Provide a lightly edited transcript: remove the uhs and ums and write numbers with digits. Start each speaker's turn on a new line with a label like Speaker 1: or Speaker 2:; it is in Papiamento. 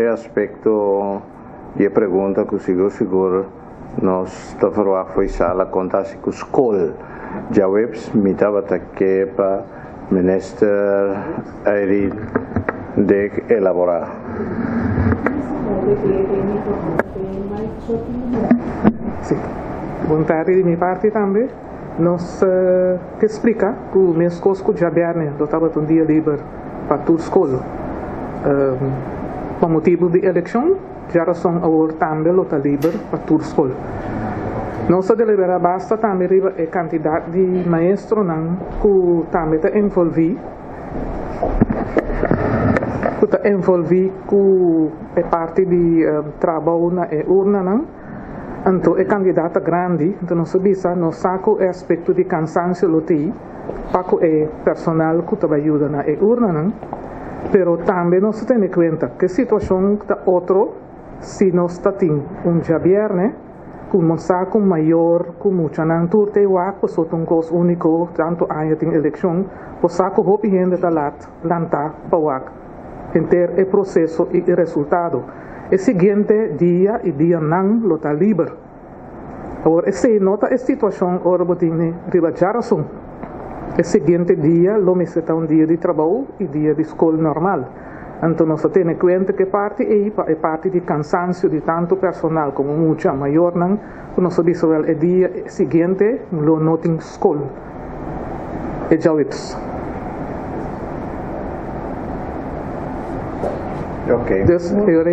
Speaker 1: e aspekto di e pregunta ku sigur sigur nos ta verwagt fo'i sala kon ta hasi ku skol. Djaweps mi tabata ke pa Minister Irene Dick elaborá.
Speaker 2: Sí. Bon tardi di mi parti tambe. Nos ke splika ku meskos ku djabièrnè lo tabata un dia liber pa tur skol. Pa motibu di elekshon, djarason awor tambe lo ta liber pa tur skol. Nos a deliberá basta tambe riba e kantidat di maestronan ku tambe ta envolví ku ta envolví ku e parti di trabou na e urnanan. Anto e kandidat ta grandi, anto nos a bisa nos sa ku e aspekto di kansansio lo tin pa ku e personal ku ta bai yuda na e urnanan, pero tambe nos ta tene kuenta ku e situashon ta otro si nos ta tin un djabièrnè ku nos sa ku mayor ku muchanan tur ta e wak pasobra ta un kos úniko tantu aña tin elekshon, bo sa ku hopi hende ta lat lantá pa wak. Henter e proseso i e resultado. E siguiente dia i dianan lo ta liber. Awor esei no ta e situashon ora bo tin riba djarason. E siguiente dia lo mester ta un dia di trabou i dia di skol normal. Anto nos ta tene kuenta ku e parti ei pa e parti di kansansio di tantu personal komo mucha mayornan ku nos a bisa wèl e dia siguiente lo no tin skol. E djaweps.
Speaker 1: Ok.
Speaker 2: Dus e ora ei.